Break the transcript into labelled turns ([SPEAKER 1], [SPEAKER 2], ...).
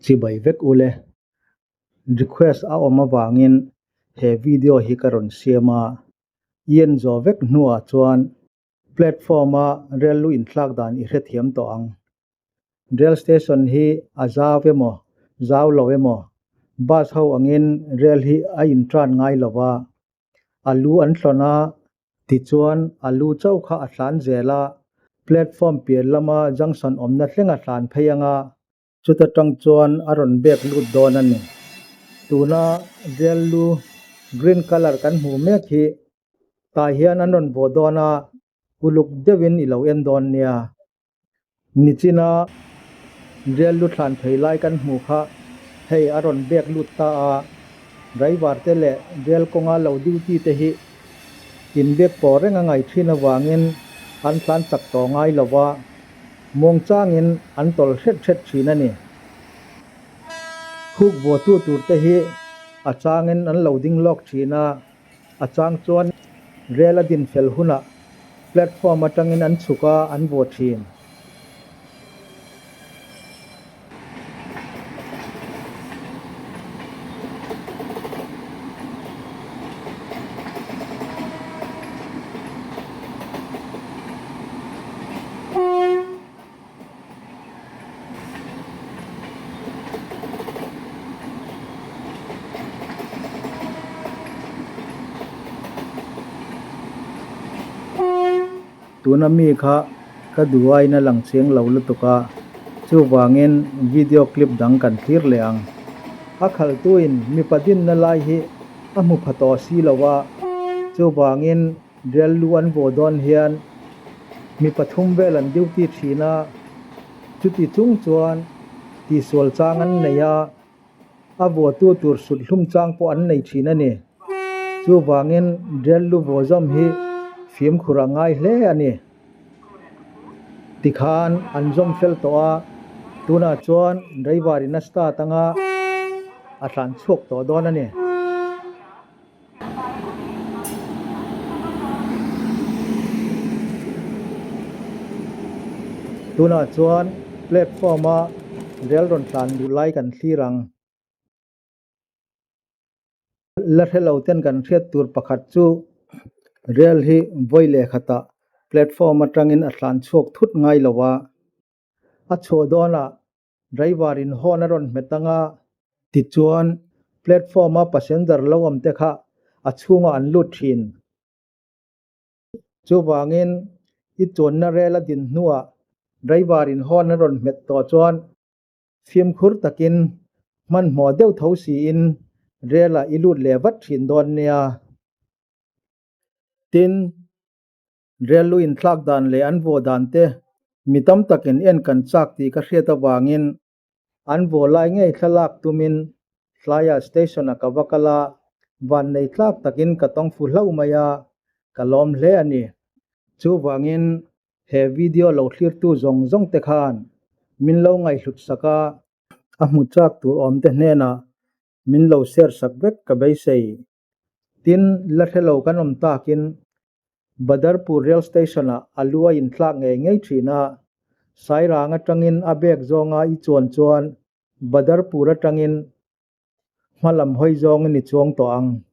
[SPEAKER 1] Chibai vek ule. Request a awm avangin he video hi ka rawn siam a, i en zawh vek hnuah chuan platform a rel lu inthlak dan i hrethiam tawh ang. Rail station hi a zau emaw zau lo emaw bus ho angin rel hi a intran ngai lo va, a lu an thlawn a, tichuan a lu chauh kha a tlan zel a, platform pian lama junction awmna thleng a tlan phei ang a, Chuta tang chuan a rawn bek lut dawn a ni. Tuna rel lu green colour kan hmuh mek hi tah hian an rawn bawh dawn a, uluk deuhin i lo en dawn nia. Nichina rel lu thlan phei lai kan hmuh kha hei a rawn bek lut ta a, driver te leh rel kawnga lo duty te hi inbek pawh reng a ngaih thin avangin an tlan chak tawh ngai lo va. Muangchangin an tawlh hret hret thin a ni. Huk vuatu turte hi a changin an lo ding lawk thin a, a chang chuan rel a din fel hunah platform atangin an chhuk a, an vaw thin. Tuna mi kha ka duaina lang chiang lo lutuk a, chuvangin video clip dang kan thlir leh ang. A khalhtuin mipa dinna lai hi a hmu pha tawh si lo a, chuvangin rel lu an vaw dawn hian mi pathum vel an duty thin a, chuti chung chuan tihsual chang an nei a. A vuatu tur sut hlum chang pawh an nei thin a ni. Chuvangin rel lu vaw zawm hi fimkhur a ngai hle a ni. Tikhan an zawm fel tawh a, tunah chuan driver in a start anga a tlan chhuak tawh dawn a ni. Tunah chuan platform a rel rawn tlan duh lai kan thlir ang. La hre lo ten kan hriat tur pakhat chu rel hi vawi leh khatah platform atangin a tlan chhuak thut ngai lo a, a chhuah dawnah Driver in horn a rawn hmet ang a, tichuan platform a passenger lo awm te kha a chhungah an lut thin. Chuvangin i chuanna rel a din hnuah driver in horn a rawn hmet tawh chuan fimkhur takin hmanhmawh deuh tho siin rel ah i lut leh vat thin dawn nia. Tin, Rel lu inthlak dan leh an vaw dan te mi tam takin en kan chak tih ka hriat avangin an vaw lai ngei thlalak tumin tlaiah station ah ka va kal a, vannei tlak takin ka tawng fu hlauh mai a, ka lawm hle a ni. Chuvangin he video lo thlirtu zawng zawng te khan min lo ngaihhlut sak a, a hmu chak tur awm te hnenah min lo share sak vek ka beisei. Tin, la hre lo kan awm takin Badarpur Rail Station-ah a lu a inthlak ngei ngei thin a, Sairang atangin a bag zawnga i chuan chuan Badarpur atangin hma lam hawi zawngin i chuang tawh ang.